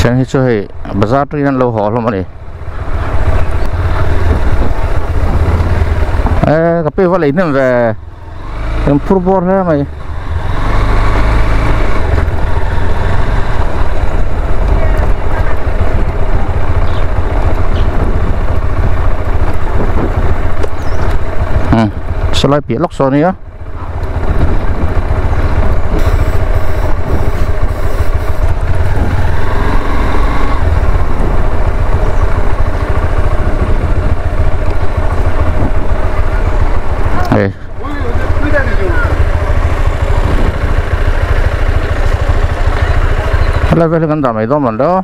Then hi chu hei bazar tangin an lo haw hlawm a ni eh ka pi va lei hnem ve eng phur bawr hle mai. Saw lai piah lawk saw ania. Hei helai vel hi kan dah mai dawn mawn le aw.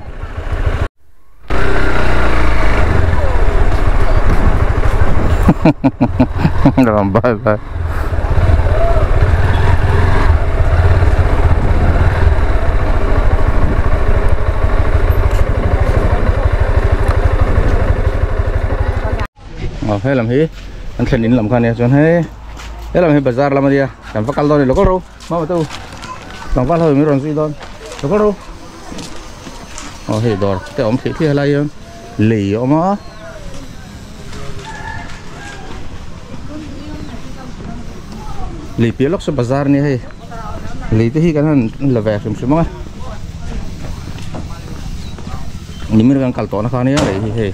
Bye bye. Ờ he lam hi an thlen in lam kha ania chuan hei he lam hi bazar lam ania kan va kal dawn a ni lo kal ro mama te u tlangval ho in min rawn zui dawn lo kal ro. Aw hei dawr te awm thih thliah lai hian lei a awm a. Lei piah lawk saw bazar ania hei lei te hi kan han la ve hrim hrim ang a nimin kan kal tawh na kha ania lei hi hei.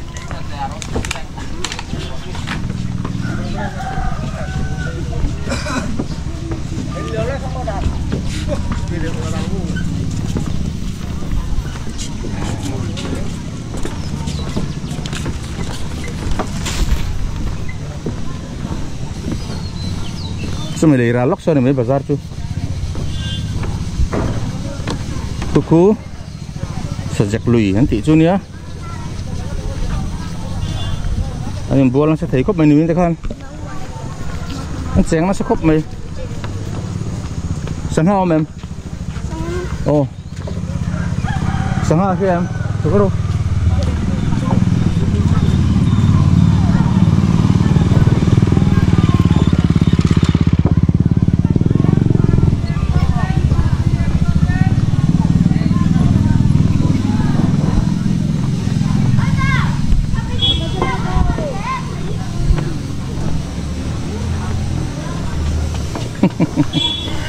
Chumi lei ral lawk sawn a ni mai bazar chu khu khu sazek lui an tih chu nia an inbual nasa thei khawp mai nimin te khan an cheng nasa khawp mai sangha awm em aw sangha a hria em chhuk rawh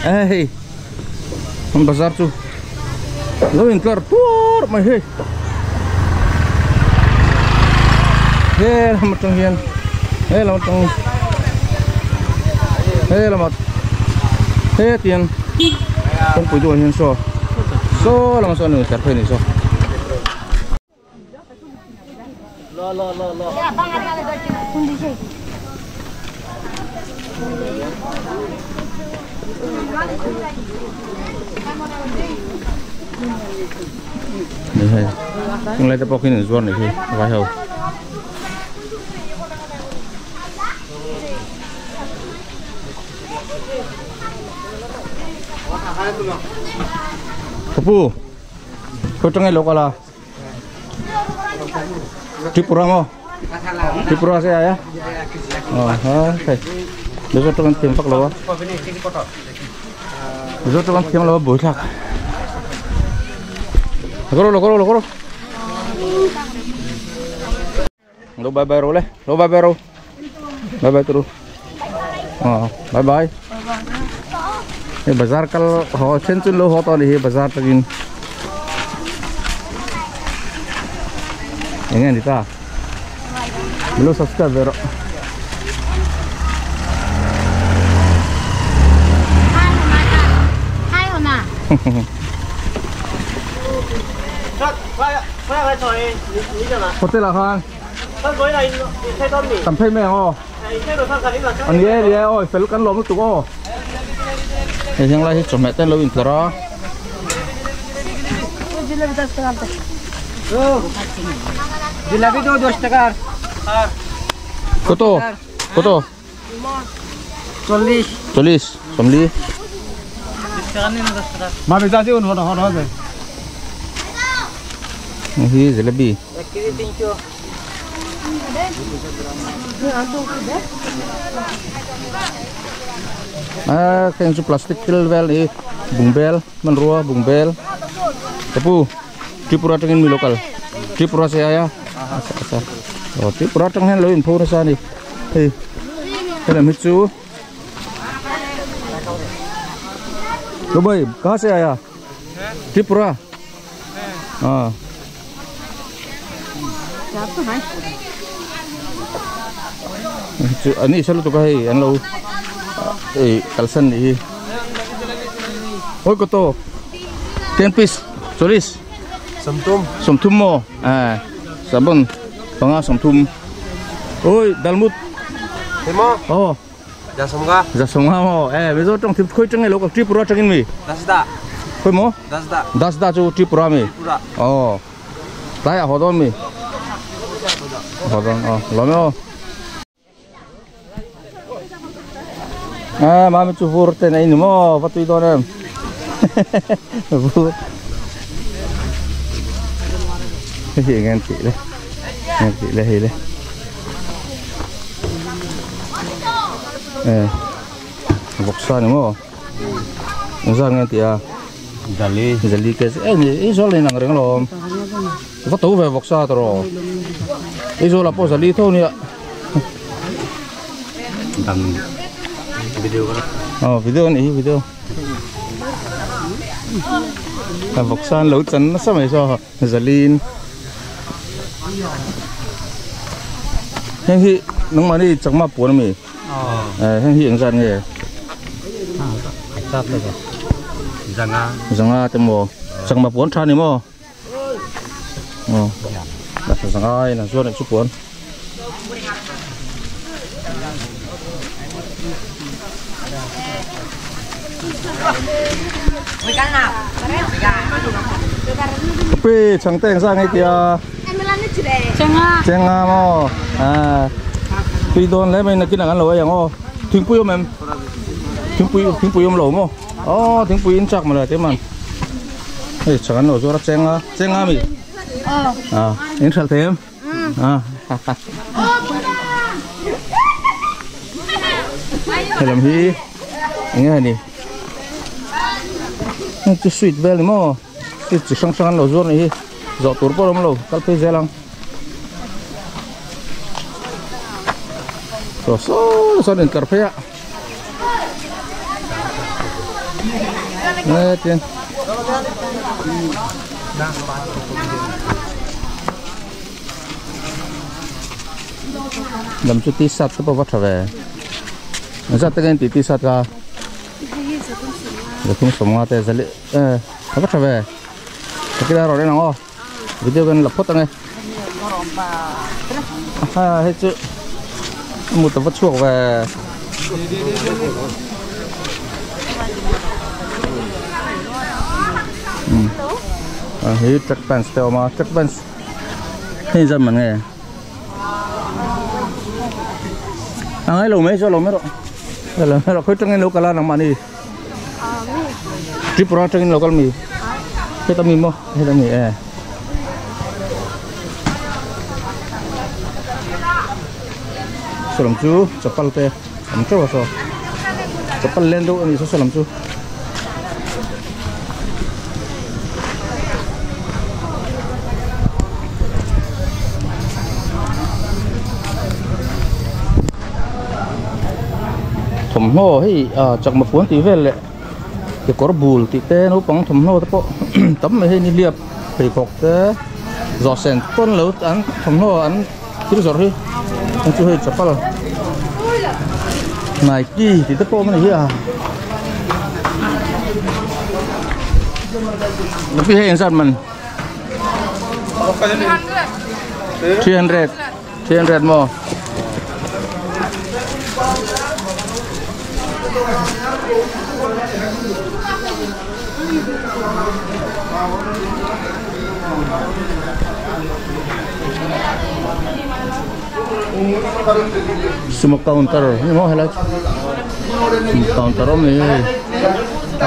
Ê con bazar chu lo in tlar tuar mai hei he lam atang hian he lam atang he lamah he tiang kawngpui duhah hian saw saw lamah sawn a in tlar phei a nih saw. Ni hei chung lai te pawh khian inzuar nih hi vai ho. Ka pu khawi tang nge lo kal a. Tripura maw Tripura se ai a ờ ha thei Mizo tawng an thiam vak lo a Mizo tawng an thiam lo a buai thlak lo kal rawh lo kal rawh lo kal rawh lo bye bye rawh le lo bye bye rawh bye bye turu ờ bye bye. Hei bazar kal haw then chu an lo haw tawh a ni hi bazar takin eng nge ni ta min lo subscribe ve rawh. Hotel ah khan kan phei mai ang aw a ni e ni e awi fel kan lawm lutuk aw hei heng lai hi chawhmeh te an lo intlar a. Koto koto চল্লিশ চল্লি hi jalebi a heng chu plastic thil vel hi bungbel hmanrua bungbel ka pu Tripura atangin mi lo kal Tripura se aia aw Tripura atang hian lo inpho nasa a ni hei helam hi chu Dubai kaha se aia Tripura à chu ani sa lutuk a hei an lo ei kalsan nih hi oi koto ten piece cholis sawmthum sawmthum maw ah sabon panga sawmthum oi dalmut emaw aw Zasawmnga. Zasawmnga maw? Eh, Mizo tawng thil khawi tang nge lo kal Tripura tangin mi? Dasda. Khawi maw? Dasda. Dasda chu Tripura mi? Tripura. Aw. Tlai ah haw dawn mi? Haw dawn, aw. Lawm e aw. Ah, mami chu vur te nei ni maw? Va tui dawn em? Vur. Hei hi eng nge an tih le? Eng an tih le hei le? Eh vawksa ni maw engzat nge tih a zali zali ke eh ni i zawl in ang reng alawm va to ve vawksa tawh i zawl ah pawh zali tho nia dang video ka aw video a nih hi video a vawksa an lo chan nasa mai saw Zalin heng hi nangmahni chakma puan ami eh heng hi engzat nge zanga zanga te maw chakma puan tha ni maw aw zanga in an zuar chu puan Pi chhang te engzah nge tia chenga maw a tui dawn hle mai nakin ang an lo ei ang aw thingpui awm em thingpui thingpui awm lo maw aw thingpui in chak mawle te man hei chhang an lo zuar a chenga chenga mi a in hralh thei em. Helam hi eng nge ni heng chu sweet vel ni maw sweet chi hrang hrang an lo zuar nih hi zawh tur pawh a awm lo kal phei zel ang saw saw sawn in tlar phei a e tin. Lam chu t-shirt te pawh va tha ve engzat te nge an tih t-shirt kha zathum sawmnga te zali eh a va tha ve takila rawh reng ang aw video kan la phawt ange ha hei chu a mut a va chhuak ve. A hi track pants te a awm a track pants hei zan man nge a ngai lo mai chu a lo mai rawh a lo mai rawh khawi tangin lo kal a nangmahni Tripura tangin lo kal mi heta mi maw heta mi e saw lam chu chapal te awm teuh a saw chapal len deuh a ni saw saw lam chu. Thawmhnaw hei ah chakma puan tih vel leh Ke kawr bul tih te naupang thawmhnaw te pawh tam mai hei nihliap pheikhawk te zawh sen pawn lo an thawmhnaw an thil zawrh hi heng chu hei chapal nike tih te pawh awm a ni hi a pi hei engzat man 300 300 maw Sumo counter ni maw helai chu counter awm ni hei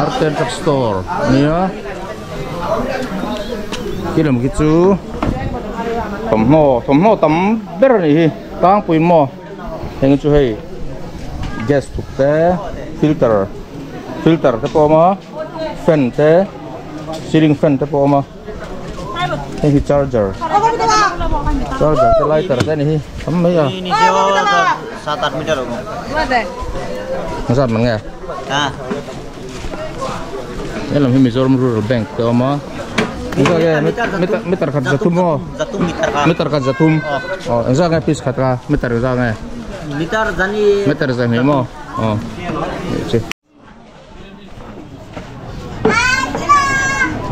Arte drug store ania khi lam khi chu thawmhnaw thawmhnaw tam ber a nih hi tlangpui maw heng chu hei gas thuk te filter filter te pawh a awm a fan te ceiling fan te pawh a awm a heng hi charger charger te lighter te a ni hi tam mai a zat man nge helam hi Mizoram Rural Bank te a awm a engzat nge meter khat zathum maw meter khat zathum aw engzat nge piece khat kha meter engzat nge meter zahnih maw aw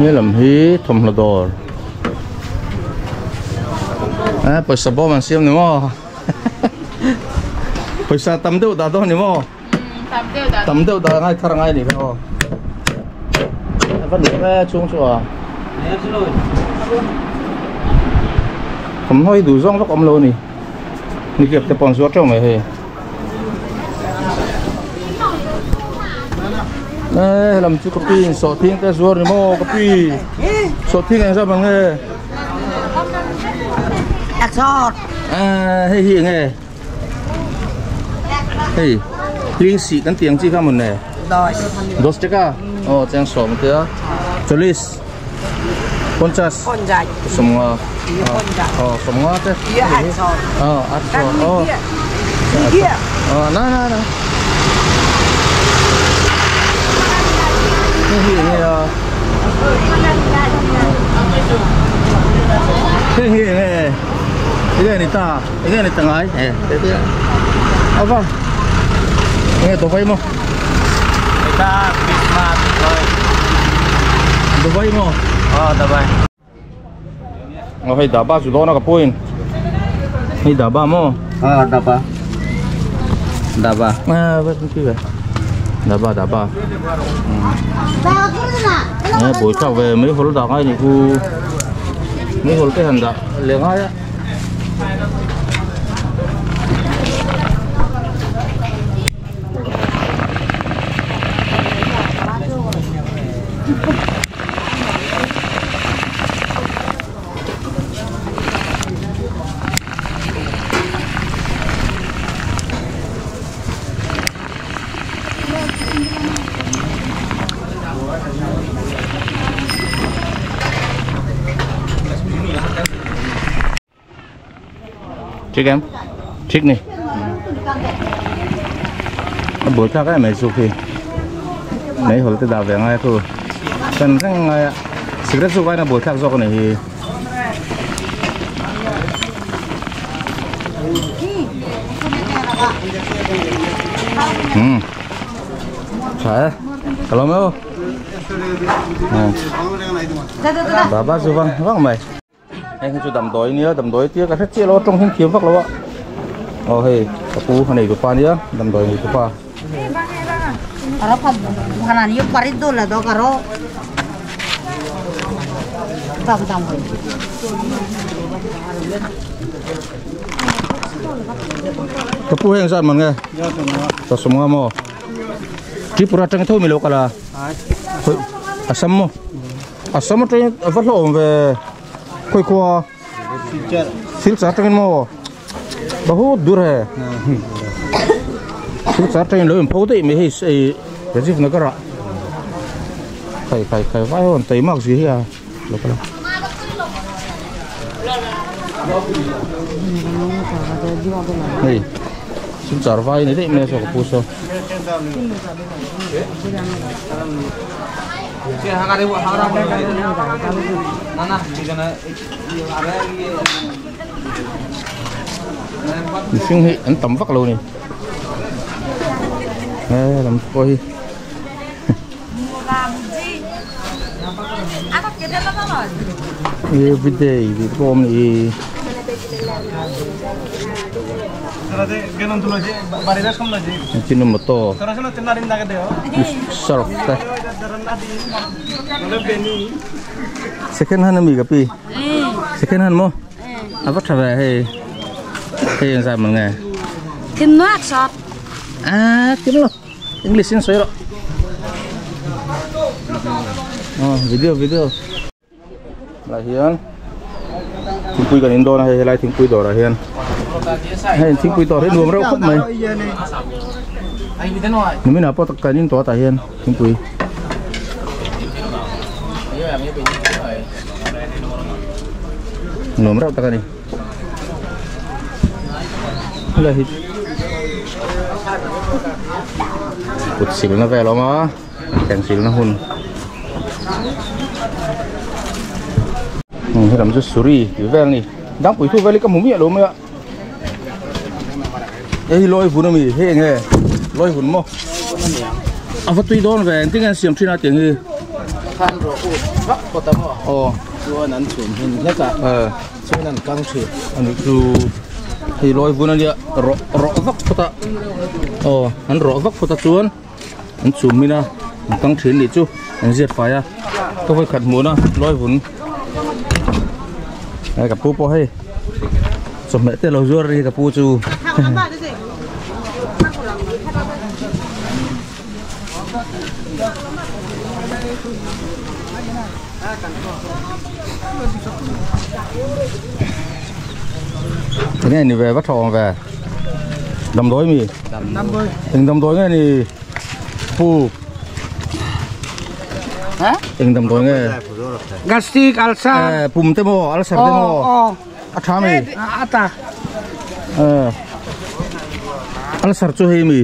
helam hi thawmhnaw dawr eh pawisa bawm an siam ni maw pawisa tam deuh dah dawn ni maw. Tam deuh dah ngai thar ngai ni kha aw. A va nuam e chung chu a. Thawmhnaw hi duh zawng vak awm lo a ni. Nihliap te pawh an zuar teuh mai hei. Eh helam chu ka pi in sawhthing te zuar ni maw ka pi. Sawhthing eng zat ang nge? Eh hei hi eng nge? Hei hling sih kan tih ang chi kha mawn le dos te ka aw cheng sawm te a cholis ponchas sawmnga aw sawmnga te aw a chaw aw aw na na na hei hi enge a hei hi enge enge ni ta. Enge ni ta ngai e te te ava enge Dubai maw ta Christmas oi Dubai maw oh Dubai oh hei daba chu dawn a ka puin hei daba maw oh daba daba à vậy cũng vậy daba daba nè buổi sau về mấy hột đào ngay thì khu mấy hột cái hành đã liền ngay á. Chiếc em chiếc này buổi ta cái mày chụp thì mấy hồi tôi đào về ngay thôi cần cái ngay cigarette chụp cái là buổi khác do cái này thì phải kalau mau bà bác chú vâng vâng mày anh chú đầm đói nữa đầm đói tiếc cái chia lo trong hình kiếm vắc lo ạ. Ờ hey các cú này của pa nữa đầm đói này của pa. Các cú hẹn ra mà nghe. Sao sống ngon Tripura trong thôi mình lo là Assam mo Assam trong vắt lộn về quay qua Silchar trong mo बहुत दूर है Silchar trong lối phố thì mình hay cái gì nó cái khai khai khai vay hồn tới mặc gì à lo cái này Silchar vai ni daih mai a saw ka pu saw. Mihring hi an tam vak lo a ni he lam pawh hi. Everyday tih pawh a awm a ni. Ajinomoto surf te second hand ami ka pi second hand maw a va tha ve hei hei engzat man nge a kim lo english in sawi rawh aw video video lah hian thingpui kan in dawn a hei helai thingpui dawrah hian hei thingpui dawr hi nuam reuh khawp mai nimin ah pawh kan in tawh tah hian thingpui nuam reuh tak a ni helai hi kut silna vel a awm a. Thleng silna hun helam chu suri tih vel a ni dangpui thu vel hi ka hmu miah lo mai a hei hi lawi vun a mi hei eng nge lawi vun maw a va tui dawn ve engtin nge an siam thin a tiang hi khan rawh u vak phawt a maw aw chuan an chhum hin hlek a chuan an kang thin a nih chu hei lawi vun a nia rawh rawh vak phawt a aw an rawh vak phawt a chuan. An chhum min a an kang thin nih chu an ziat fai a ka vawi khat hmuhna lawi vun hei ka pu pawh hei chawhmeh te lo zuar ri ka pu chu enge ni ve va thawng ve damdawi mi eng damdawi nge ni pu eng damdawi nge gastric ulcer eh pum te maw ulcer te maw a tha mi a ta eh ulcer chu hei mi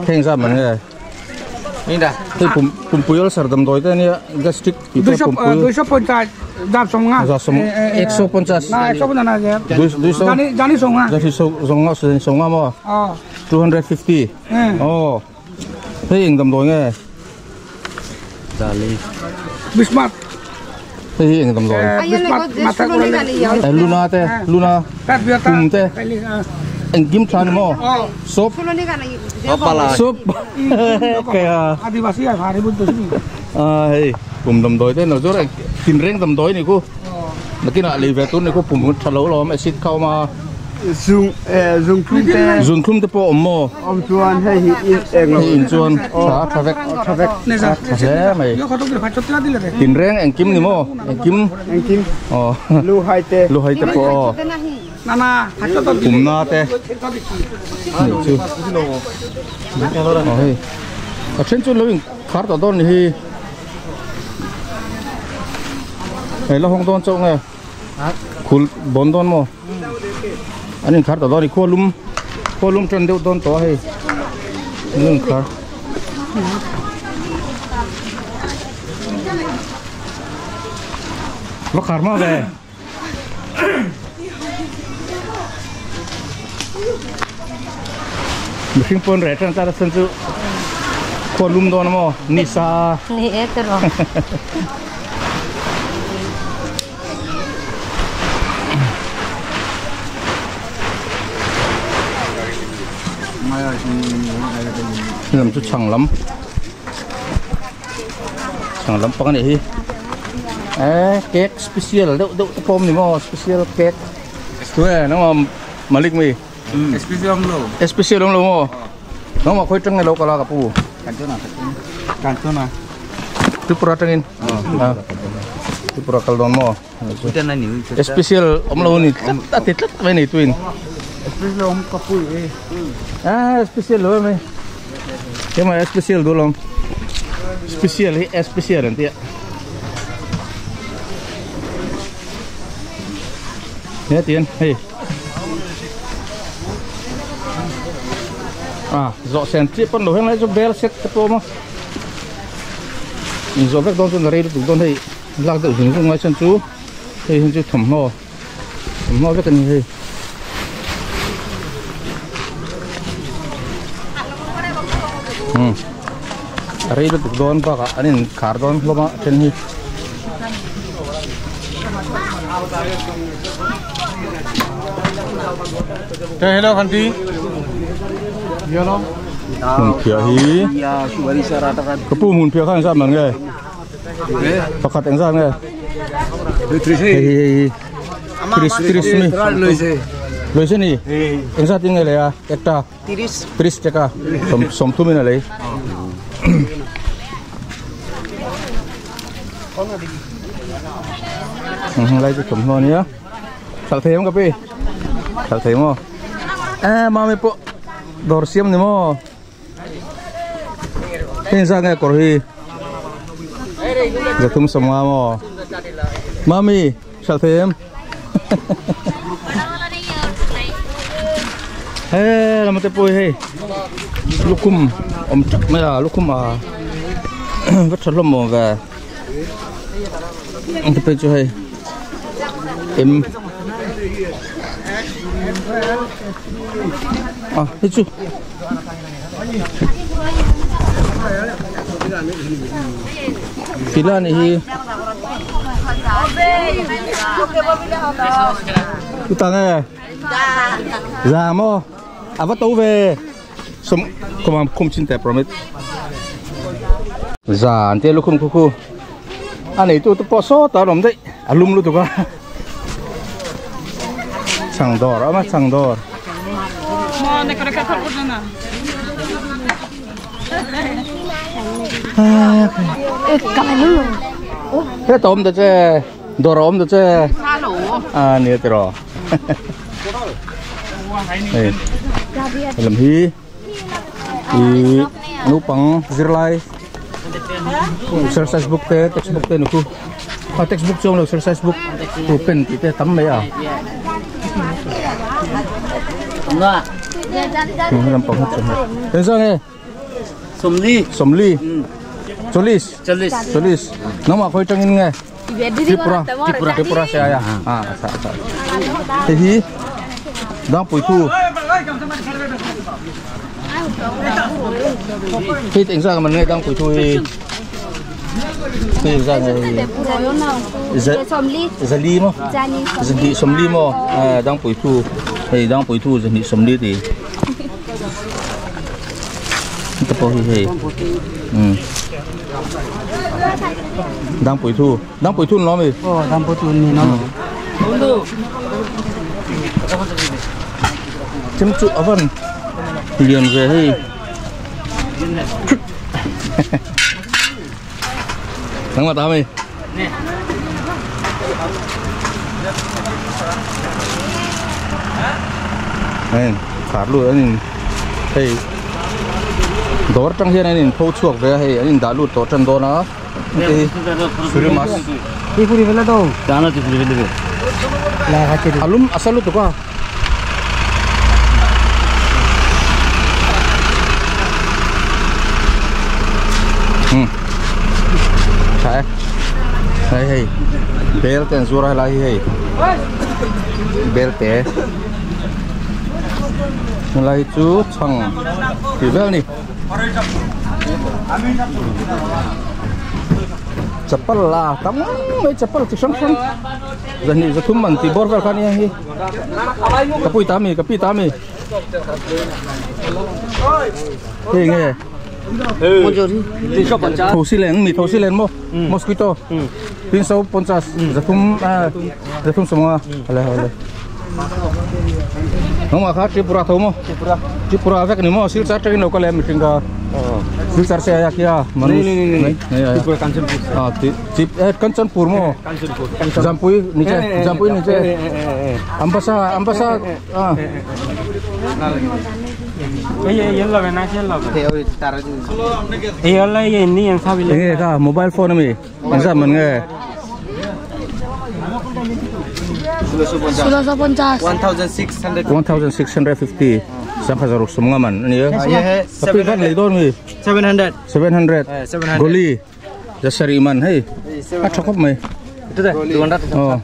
heng zat man nge hei pum pumpui ulcer damdawi te ania gastric tih te pumpui duiso ponchas zat sawmnga ekso ponchas duiso jani sawmnga jani sawmnga sawmnga maw 250 aw hei eng damdawi nge bismuth hei hi eng damdawi luna te luna pum te engkim tha ni maw soap soap adivasi hei pum damdawi te no zawr tinreng damdawi ni khu nakinah lei ve tur ni khu pum tha lo lawm acid kha awm a Zung zungthlum te zungthlum te pawh awm maw awm chuan hei hi eng hei in chuan tha tha vek tha vek tha hle mai tinreng engkim ni maw engkim engkim aw lu hai te lu hai te pawh aw pumna te nih chu aw hei a then chu lo in khar tawh dawn ni hi hei la hawng dawn chauh nge. Khul bawn dawn maw? An inkhar tawh dawn a ni khua lum khua lum tan deuh dawn tawh a hei an inkhar. Va khar hma ve. Mihring pawn reh tan ta chan chu khua lum dawn a maw ni sa. Ni e tiraw. Lam chu chhang lam chhang lam pang a nih hi eh cake special deuh deuh te pawh awm ni maw special cake tue nangmah malik mi special awm lo special awm lo maw nangmah khawi tang nge lo kal a ka pu Kanchana Tripura tangin Tripura kal dawn maw special awm lo ni tlat a ti tlat mai nei tuin special awm ka pui e ah special lo mai kemah special duh lawm special hi special an tia he tian hei. À dọ sen chi con đồ heng lấy cho bel set cái tô mà dọ vét đón cho rây tụi đón thì lạc tự hình cũng ngay chân chú thì hình chú thẩm nò vét cái gì rây tụi đón ba cả anh khar đón lo mà chân hi hello Khanti mun phia hi kapu mun phia khan sa man nge pakhat eng sa nge tris mi loise ni eng sa ting nge le a ekta 30 taka som thu min le lai chu thom ho nia sal them ka pi sal them mo a ma me po dor siam ni mo tên ra nghe cổ hi giờ thum sầm nga mo mami sao thêm hey làm cái bôi hey lukum om chắc mấy là lukum à vắt sẵn lom về ông tập cho hay em à hết chưa pila này hi ta nghe già mo à vắt tàu về xong không không xin tẹp promise già anh lúc không khu anh ấy tôi tôi bỏ số tao làm đấy à lum luôn tụi con chẳng đỏ đó mà chẳng đỏ thế tôm được chứ đồ rôm được chứ à nè rồi làm hi thì nấu bằng zirlai exercise book te textbook te nuku à textbook chung là exercise book tu pen thì te tắm mấy à làm bằng hết rồi thế sao nghe Somli Somli Cholis Cholis Cholis nama khoi tangin nghe Tripura Tripura Tripura se aya à sa sa thế hi đang bùi thu khi tỉnh ra mình nghe đang bùi thu thì ra này Zali mo Zali Somli mo đang bùi thu thì đang bùi thu Zali Somli thì tập hi đang bùi thu nó mi đang bùi thu nó chấm trụ ở phần liền về hi thằng mà tao mi này khát luôn anh thì đỏ trong hiện anh thâu chuộc về hay anh đã lụt đỏ trong đó nó thì surimas đi puri về là đâu đó thì puri về là cái alum asal lu tuh Đấy. Đây hay. Bel tên zura lại hay. Bel té. Lại chú chăng. Thì bel này. Chapal là tắm mấy chapal thì sáng sáng. Giờ này giờ thum mình thì bor vào cái này. Kapui tami, kapi tami. Thế nghe. Thầu xi lén mì thầu xi lén mô mosquito 350 giờ thum semua ale ale không mà khác Tripura thầu mô Tripura vek ni mô Silchar train local em meeting ka Silchar se आया क्या मनुष नहीं नहीं आया Tripura Kanchanpur हाँ चिप कंचनपुर मो Kanchanpur Jampui नीचे जम्पुई नीचे अंबसा अंबसा हाँ ये लगे ना ये लगे ये वाला ये नहीं ऐसा भी ये का मोबाइल फोन में ऐसा मन गए 1650 1650 Sangkhat zaruk sum nga man ani tapi kan lei don mi 700 700 700 goli jasari man hei a thakop mai oh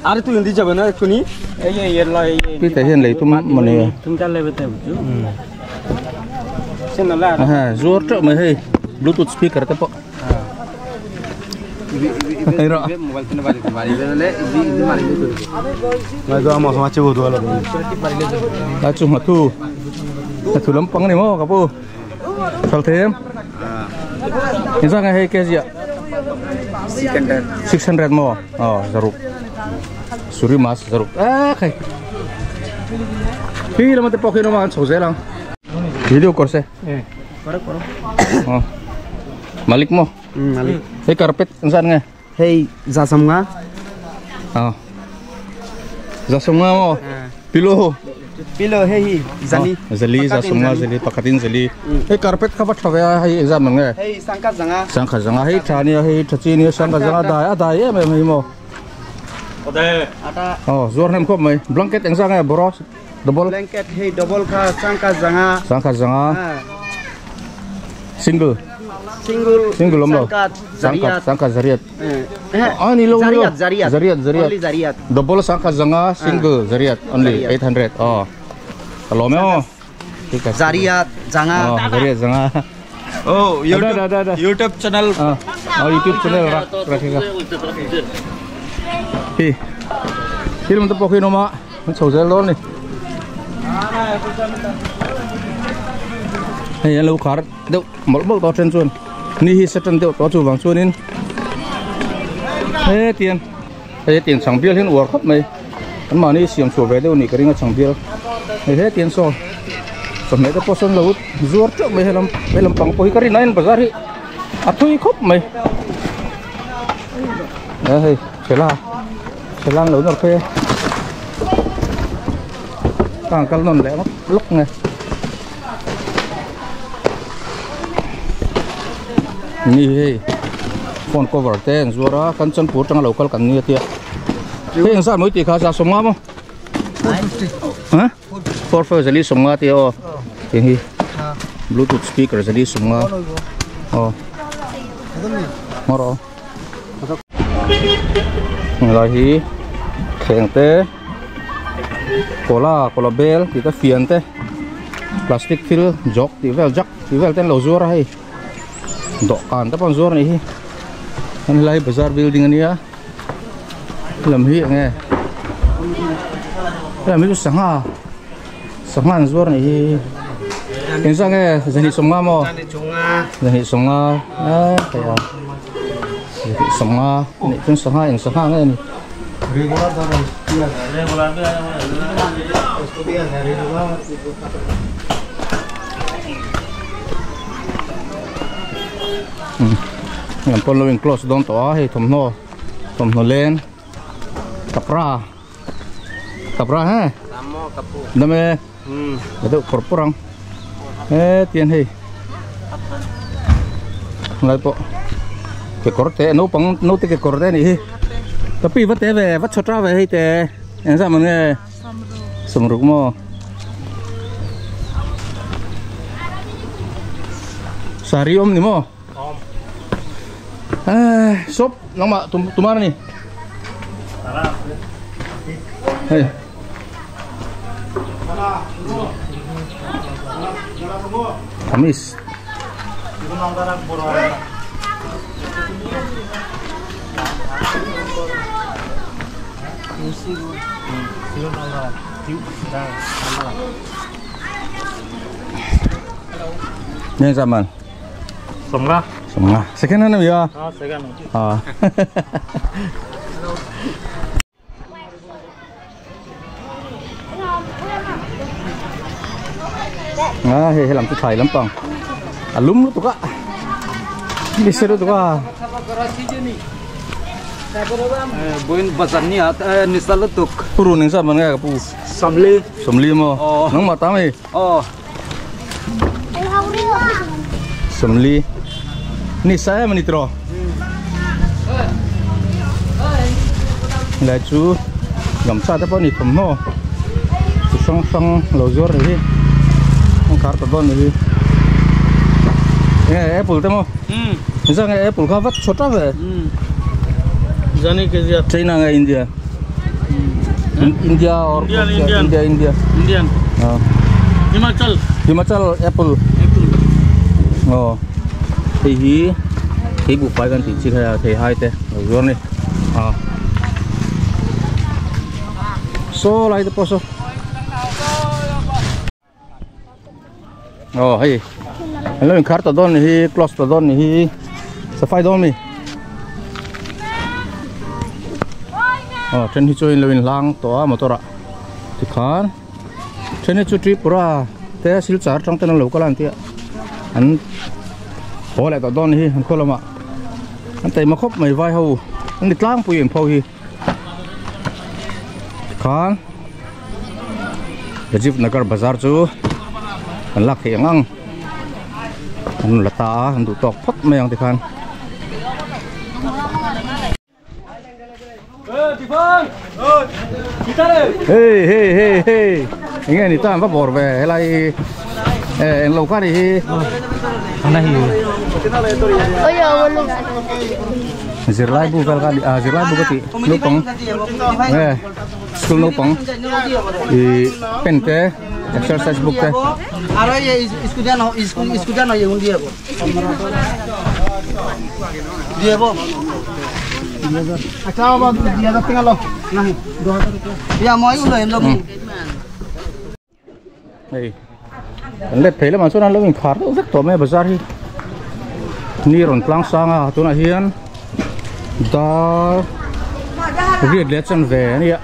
are tu hindi jabe na ekhuni ei ei la ei pi te hian lei tum mane tum chal lebe te buju sen la ha zor tro mai hei bluetooth speaker te po ei ro mobile tene bari bari le idi mari na do amo sama chebo do la ta chu ma thu ta thu lam pang ni mo ka pu sal them in sa nga hei ke zia 600 600 mo oh zaruk suri mas zaruk ah khai hi lam te pokhi no ma chho zelang video korse eh koro koro oh malik mo malik hei carpet insan nge hei jasam nga ah jasam nga mo pilo pilo hei zali zali jasam nga zali pakatin zali hei carpet kha ba thawe hei exam nge hei sangkha janga sangkha janga hei thani hei thachi ni sangkha janga dai a dai em em mo ata oh zor nem khop mai blanket engsa nge boro double blanket hei double kha sangkha janga sangkha janga single single single omlo sangkha sangkha zariat ah ni lo zariat zariat zariat zariat only zariat double sangkha janga single zariat only 800 oh lo me oh thik ache zariat janga oh zariat janga oh youtube youtube channel oh youtube channel rak rakhega hi thil man to pokhi no ma chho zel don ni hei an lo khar deuh mawlh mawlh to then chuan ni hi satan deuh to chu wang chuanin he tian hei tian chang bial hian uar khawp mai an mahni siam chhuah ve deuh ni ka ring a chang bial hei he tian saw chawhmeh te pawh sawn lo zuar teuh mai helam helam pang pawh hi ka rin a in bazar hi a thui khawp mai hei thela thela an lo nawr phei a tang kal nawn leh ngawt lawk nge ni hei phone cover te an zuar a kan chanpur tanga lo kal kan ni atia hei engzat mai tih kha za sawmnga maw ha 45 zali sawmnga tia aw tiang hi bluetooth speaker zali sawmnga aw ngawr aw lai hi thleng te kola kola bel tih te fian te plastic thil jawk tih vel jak tih vel te an lo zuar a hei dawhkan te pawh an zuar a nih hi an helai bazar building ania lam hi enge helam hi chu sangha sangha an zuar a nih hi engzah nge zahnih sawmnga maw zahnih sawmnga a hei a zahnih sawmnga nih chuan sangha eng sangha nge a ni. Lam pawn lo in close dawn tawh a hei thawmhnaw thawmhnaw len kapra kapra he dame la deuh pawr pawr ang he tian hei lai pawh kekawr te naupang naute kekawr te anih hi kapi va te ve va chhawt ra ve hei te engzah man nge sawmruk maw sari awm ni maw shop nangmah tumar ani hei kamis Nhanh ra mà. Sawmnga. Sawmnga. Second hand ami a? Ah, second hand. Ah. À, hei helam chu thlai lampang a lum lutuk a ni se lutuk a buin bazar ni a ni sa lutuk purun eng zat man nge ka pu sawmli sawmli maw nangmah ta mai aw sawmli ni sa em ani tiraw helai chu gamcha te pawh a ni thawmhnaw chi hrang hrang lo zuar ni hi. An khar ta dawn ni hi. Nge apple te maw? Nizan nge apple kha vat chhawt a ve. Jani KG China nge India? India or Indian, Indian. India India. Indian Ah. Himachal Himachal apple. Apple Aw hei hi thei buh pai kan tih chi kha a thei hai te lo zuar ni ah saw lai te pawh saw aw hei an lo inkhar ta dawn ni hi close ta dawn ni hi safai dawn mi aw then hi chu in lo inhlang tawh a motor ah tikhan Then hi chu Tripura te Silchar atang ten an lo kal a an tia an haw leh tawh dawn hi an khaw lamah an taima khawp mai vai ho an ni tlangpui an pho hi tikhan Rajiv Nagar bazar chu an lak theih ang ang an la ta a an duh tawk phawt mai ang tikhan. Hey hey hey hey enge ni tan va bor ve helai eh eng lo kha ni hi zirlai bu vel kha ni a zirlai bu ka ti naupang eh school naupang i pen te exercise book te Hei kan let phei lamah chuan an lo inkhar deuh vek tawh mai a bazar hi ni rawn tlang sang a tunah hian dar riat leh chan ve a nia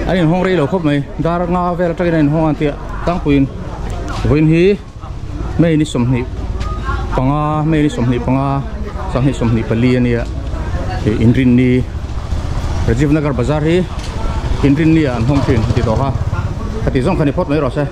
an inhawng rei lo khawp mai dar nga vel atangin an inhawng a an tia tlangpuiin vawiin hi. May ni 25 May ni 25 2024 a nia ih inrinni Rajiv Nagar bazar hi inrinni ah an hawng thin a ti tawh kha ka tih zawng kha ni phawt mai rawh se.